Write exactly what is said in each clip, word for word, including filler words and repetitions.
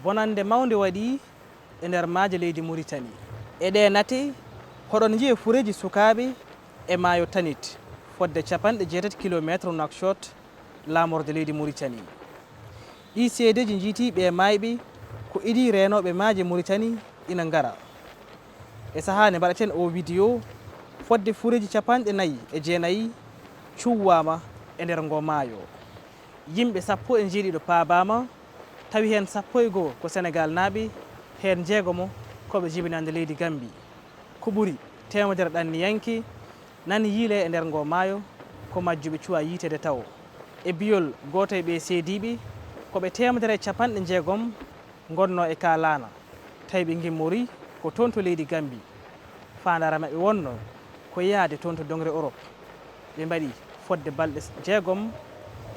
Bonannde mawnde waɗii e nder maaje leydi Muritani. E ɗee nate, hoɗon njiya fureeji sukaaɓe e maayo Tanit, fodde capanɗe jeetati kilomeetre Nouakchott, laamorde leydi Muritani. Ɗii seedeeji njiytii ɓee maayɓe ko idii reenooɓe maaje Muritani ina ngara. E sahaa nde mbaɗaten oo wideyo, fodde fureeji capanɗe nayi e jeenayi cuwwaama e nder ngoo maayo. Yimɓe sappo e njeeɗiɗo paabaama, tawi heen sappo e goo ko Senegaalnaaɓe, heen jeegomo ko ɓe jibinaande leydi Gammbi. Ko ɓuri teemedere ɗanniyanke nani yiilee e nder ngoo maayo, ko majjuɓe cuwaa yiyteede tawo. E biyol gooto e ɓee seediiɓe, ko ɓe teemedere e capanɗe njeegom ngonnoo e kaa laana, tawi ɓe ngimmorii ko toon to leydi Gammbi. Faandaare maɓɓe wonnoo ko yaade toon to doŋre Orop. Ɓe mbaɗi fodde balɗe jeegom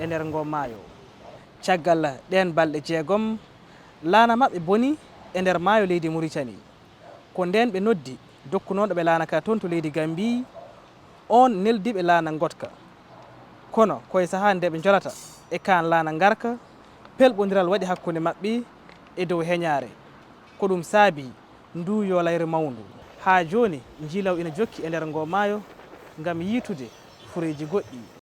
e nder ngoo maayo. Caggal ɗeen balɗe jeegom, laana maɓɓe boni e nder maayo leydi Muritani. Ko ndeen ɓe noddi dokkunooɗo ɓe laana ka toon to leydi Gammbi, oon neldi ɓe laana ngoɗka. Kono ko e sahaa nde ɓe njolata e kaan laana ngarka, pelɓondiral waɗi hakkunde maɓɓe e dow heñaare. Ko ɗum saabii nduu yoolayre mawndu. Haa jooni, njiilaw ina jokki e nder ngoo maayo ngam yiytude fureeji goɗɗi.